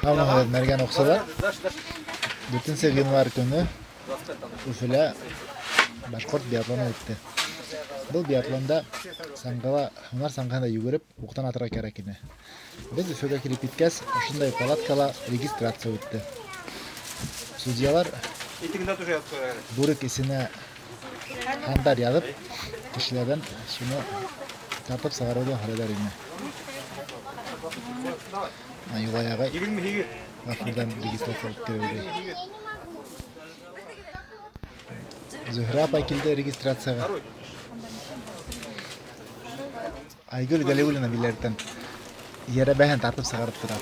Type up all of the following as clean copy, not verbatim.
Һаумыһығыҙ, мәргән уҡсылар. 4 ғинвар көнө Өфөлә башҡорт биатлоны үтте. Был биатлонда саңғыла, һунар саңғыһында йүгереп, уҡтан атырға кәрәк ине. Беҙ Өфөгә килеп еткәс, ошондай палаткала регистрация үтте. Судьялар бүрек эсенә һандар яҙып, кешеләрҙән шуны тартып сығарыуҙы һорайҙар ине. Юлай ағай Ғафурҙан регистрация үткәрергә. Зөһрә апай килде регистрацияға. Айгөл Галиуллина биләртән йәрәбәһен тартып сығарып тора.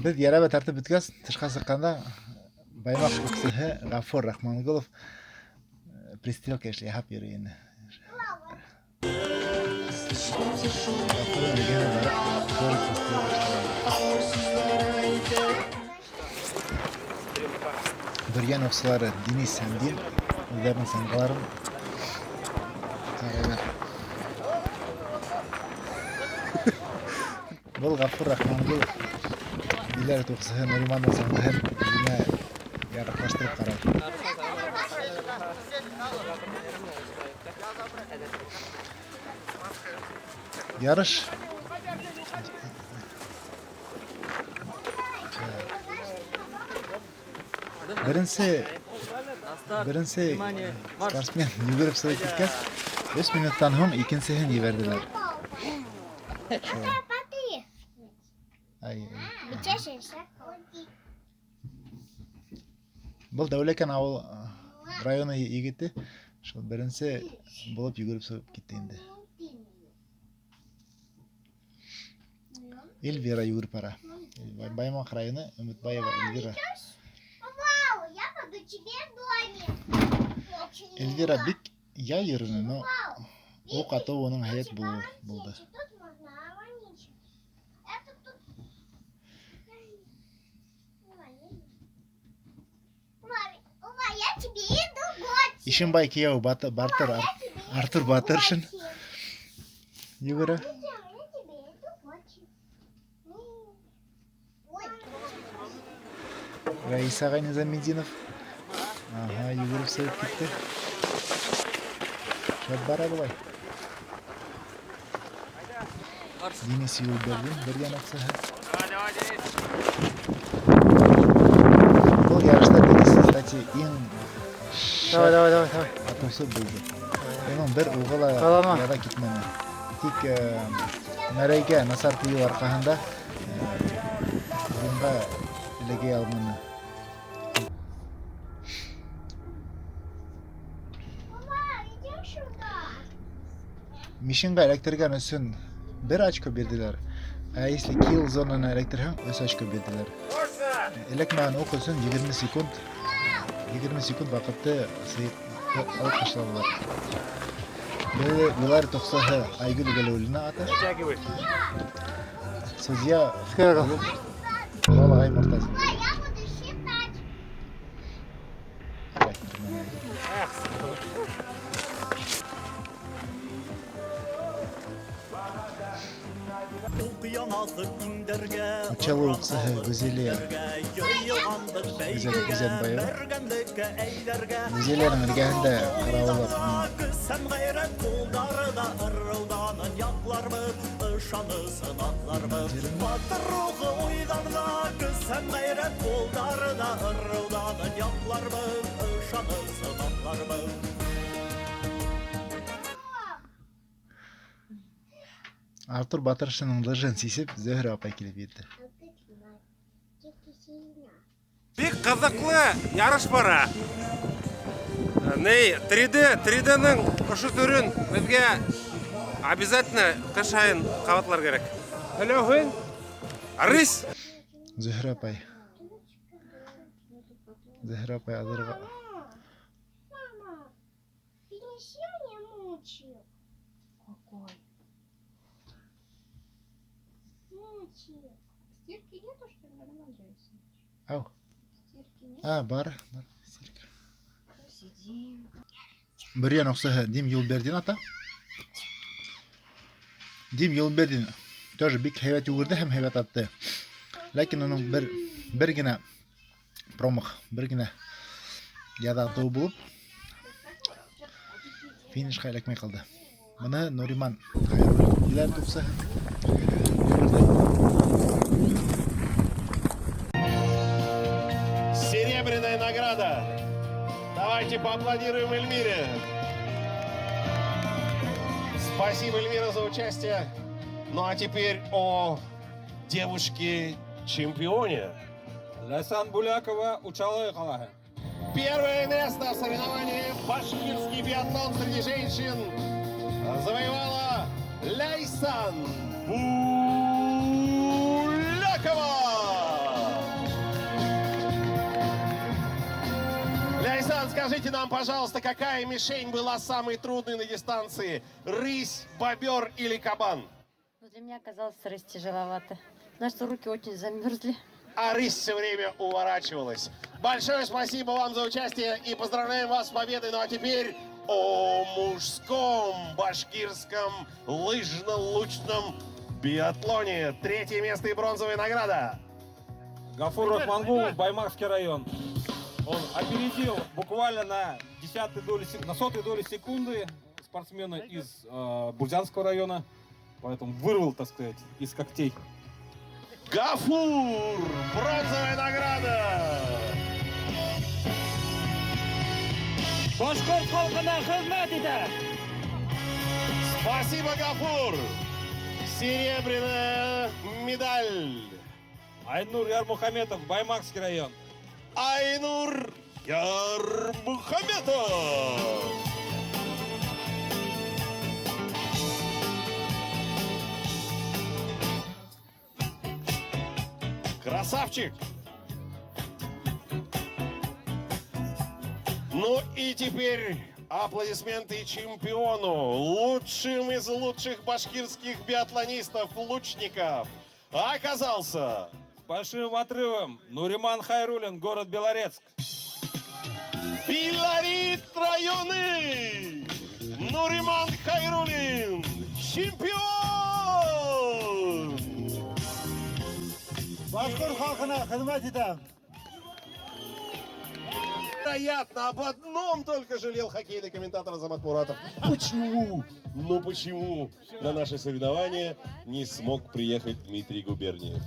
Беҙ йәрәбә тартып бөткәс, тышҡа сыҡҡанда Баймаҡ уҡсыһы Ғафур Рахманғолов пристрелка эшләй яһап йөрөй ине. Ғафурҙың эргәһенә барып, тоже пристрелка эшләй. Бөрйән уҡсылары Денис һәм Дин үҙҙәренең саңғыларын ҡарайҙар. Был Ғафур Рахманғолов Биләр уҡсыһы Нуримандың саңғыһын үҙенә яраҡлаштырып ҡарай. Ярыш беренсе спортсмен йүгереп сығып киткәс, 3 минуттан һуң икенсеһен ебәрҙеләр. Ай, Был Дәүләкән ауыл районы егете шул беренсе булып йүгереп сығып китте инде. Эльвира йүгереп бара. Баймаҡ районы Өмөтбаева Эльвира. Эльвира бик яй йөрөнө, но уҡ атыуы уның һәйәт булды. Ишембай кейәү Батыр Артур Батыршин йүгерә. Рәис ағай Низаметдинов. Ага, йүгереп сығып китте. Шәп бара былай. Денис Юлбердин бергән аҡсаһы. Был ярышта Денис, кстати, иң Давай, давай, давай, давай. атыусы булды. Уның бер уғы ла яҙа китмәне. Тик мәрәйгә насар тейеү арҡаһында урынға эләгә алманы. Мишенға эләктергән өсөн 1 очко бирҙеләр. Ә если килл зонаны эләктерһәң, 3 очко бирҙеләр. Эләкмәгән уҡ өсөн 20 секунд ваҡытты алып ташланылар. Былар тоҡсаһы Айгөл Галиуллина аты. Судья Урал ағай Мортазин. Учалы уҡсыһы Гүзәлиә Гүзәнбаева. Гүзәлиәнең эргәһендә ҡарауыллап Артур Батыршиның лыжын сисеп, Зөһрә апай килеп етте. Бик ҡыҙыҡлы ярыш бара. Ней, 3D-ның ошо төрөн беҙгә обязательно ҡыш һайын ҡабатлар кәрәк. Һөләүһен. Рысь. Зөһрә апай. Зөһрә апай аҙырға. Мама, принеси мне мультик. Какой? Мультик. Стирки нету, что ли, Роман Андреевич? Ау. Стирки нет? А, бар, бар, стирка. Сидим. Бөрйән уҡсыһы Дим Юлбердин ата. Дим Юлбердин тоже бик һәйбәт йүгерҙе һәм һәйбәт атты. Ләкин уның бер генә промах, бер генә яҙа атыуы булып, финишҡа эләкмәй ҡалды. Быны Нуриман Хәйруллин Биләрит уҡсыһы йүгерҙе. Серебряная награда. Давайте поаплодируем Эльмире. Спасибо, Эльмира, за участие. Ну а теперь о девушке-чемпионе. Ляйсан Булякова, Учалы ҡалаһы. Первое место в соревновании «Башкирский биатлон» среди женщин завоевала Ляйсан Булякова. Ляйсан, скажите нам, пожалуйста, какая мишень была самой трудной на дистанции? Рысь, бобер или кабан? Ну, для меня оказалось рысь тяжеловато. Потому что руки очень замерзли. А рысь все время уворачивалась. Большое спасибо вам за участие и поздравляем вас с победой. Ну а теперь о мужском башкирском лыжно-лучном биатлоне. Третье место и бронзовая награда. Гафур Рахмангулов, Баймакский район. Он опередил буквально на десятой доли, на сотой доли секунды спортсмена из Бурзянского района. Поэтому вырвал, так сказать, из когтей. Гафур! Бронзовая награда! Башҡорт халҡына хеҙмәт итә! Спасибо, Гафур! Серебряная медаль! Айнур Ярмухаметов, Баймакский район. Айнур Ярмухаметов! Красавчик! Ну и теперь аплодисменты чемпиону, лучшим из лучших башкирских биатлонистов, лучников, оказался С большим отрывом Нуриман Хайрулин, город Белорецк. Белорет районы! Нуриман Хайрулин, чемпион! Башҡорт халҡына хеҙмәт итәм! Вероятно, об одном только жалел хоккейный комментатор Азамат Муратов. Почему? Ну почему на наше соревнование не смог приехать Дмитрий Губерниев?